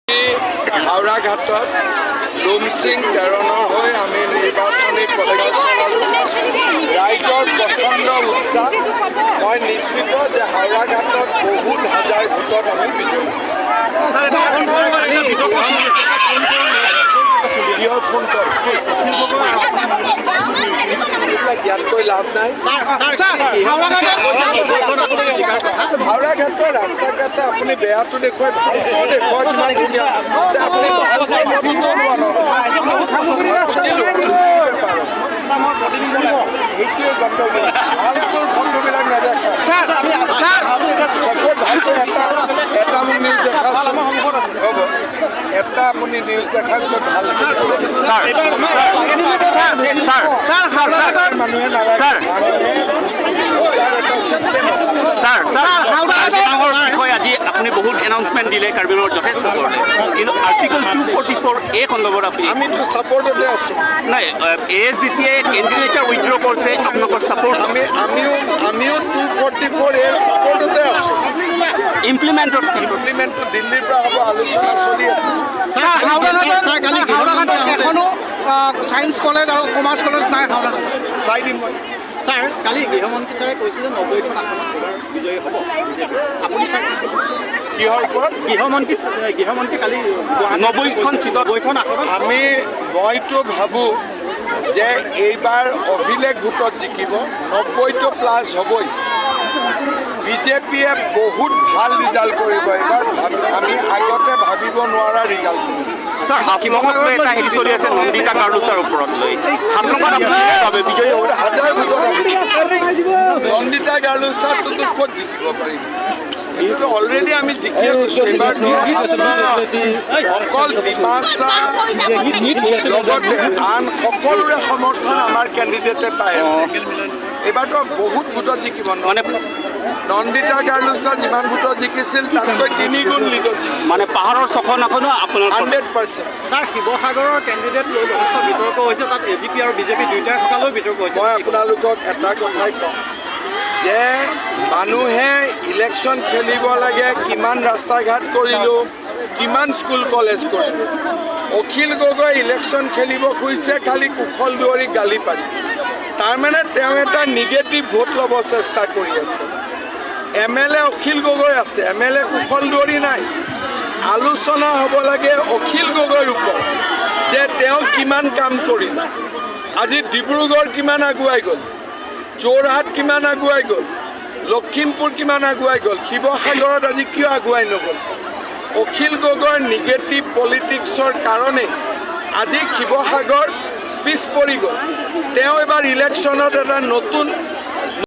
হাওৰাঘাটত লুমচিং টেৰণৰ হৈ আমি নিৰ্বাচনী প্ৰচাৰ চলালোঁ। ৰাইজৰ প্ৰচণ্ড উৎসাহ। মই নিশ্চিত যে হাওৰাঘাটত বহুত হাজাৰ ভোটত আমি বিজয়ী। কিহৰ ফোন কল এইবিলাক ইয়াতকৈ লাভ নাই। হাওৰাঘাটৰ ৰাস্তা ঘাটে আপুনি বেয়াটো দেখুৱাই ভালটোও দেখুৱাই কিমান ধুনীয়া। আপুনি ভালটো লোৱা নহয়, সেইটোৱে গণ্ডগোল। ভালটোৰ ফটোবিলাক নেদেখায়। ভালটো এটা এটা মোক নিউজ দেখাওকচোন। হ'ব, এটা আপুনি নিউজ দেখাওক য'ত ভাল। মানুহে নালাগে, মানুহে ভোটাৰ এটা চিষ্টেম আছে। ছাৰ, বিষয় আজি আপুনি বহুত এনাউন্সমেণ্ট দিলে, কাৰ্বি আংলঙত যথেষ্ট কৰিলে, কিন্তু আৰ্টিকল 244A সন্দৰ্ভত আপুনি আমিতো ছাপৰ্টতে আছোঁ। নাই, এ এছ ডি চিয়ে কেণ্ডিডেটচাৰ উইথড্ৰ কৰিছে আপোনালোকৰ ছাপৰ্ট আমিও 244Aৰ ছাপৰ্টতে আছোঁ। ইমপ্লিমেণ্টৰ ইমপ্লিমেণ্টটো দিল্লীৰ পৰা হ'ব, আলোচনা চলি আছে। হাওৰাঘাটত এখনো ছায়েন্স কলেজ আৰু কমাৰ্চ কলেজ নাই হাওৰাঘাটত। চাই দিম মই। ছাৰ, কালি গৃহমন্ত্ৰী ছাৰে কৈছিলে 90খন আসনত এইবাৰ বিজয়ী হ'ব বিজেপি। আপুনি ছাৰ কিহৰ ওপৰত? গৃহমন্ত্ৰী কালি 90খন চিটত 90খন আসনত। মইতো ভাবোঁ যে এইবাৰ অভিলেখ ভোটত জিকিব, 90টো প্লাছ হ'বই। বিজেপিয়ে বহুত ভাল ৰিজাল্ট কৰিব এইবাৰ, আমি আগতে ভাবিব নোৱাৰা ৰিজাল্ট কৰিব। ছাৰ, হাফলঙত লৈ এটা হেৰি চলি আছে নন্দিতা গাৰ্লোচাৰ ওপৰত লৈ। হাফলঙত আপুনি ভাবে বিজয়ী হ'ব? বহুত হাজাৰ ভোটত আমি। নন্দিতা গাৰ্লোচাটোতো ক'ত জিকিব পাৰিম? এইটোতো অলৰেডি আমি জিকিয়ে গৈছোঁ। এইবাৰ অকল ডিমাচা লগতে আন সকলোৰে সমৰ্থন আমাৰ কেণ্ডিডেটে পাই আছে। এইবাৰতো বহুত ভোটত জিকিব। মানে নন্দিতা গাৰ্লোচা যিমান ভোটত জিকিছিল, তাতকৈ তিনিগুণ লিডত জিকিব। মানে পাহাৰৰ ছখন আসনো আপোনাৰ 100%। ছাৰ, শিৱসাগৰৰ কেণ্ডিডেট লৈ যথেষ্ট বিতৰ্ক হৈছে। তাত এ জি পি আৰু বিজেপি দুয়োটাই থকালৈ বিতৰ্ক হৈছে। মই আপোনালোকক এটা কথাই কওঁ যে মানুহে ইলেকশ্যন খেলিব লাগে কিমান ৰাস্তা ঘাট কৰিলোঁ, কিমান স্কুল কলেজ কৰিলোঁ। অখিল গগৈ ইলেকশ্যন খেলিব খুজিছে খালি কুশল দুৱাৰীক গালি পাৰি। তাৰমানে তেওঁ এটা নিগেটিভ ভোট ল'ব চেষ্টা কৰি আছে। এম এল এ অখিল গগৈ আছে, এম এল এ কুশল দুৱাৰী নাই। আলোচনা হ'ব লাগে অখিল গগৈৰ ওপৰত যে তেওঁ কিমান কাম কৰিলে, আজি ডিব্ৰুগড় কিমান আগুৱাই গ'ল, যোৰহাট কিমান আগুৱাই গ'ল, লখিমপুৰ কিমান আগুৱাই গ'ল, শিৱসাগৰত আজি কিয় আগুৱাই নগ'ল? অখিল গগৈৰ নিগেটিভ পলিটিক্সৰ কাৰণে আজি শিৱসাগৰ পিছ পৰি গ'ল। তেওঁ এবাৰ ইলেকশ্যনত এটা নতুন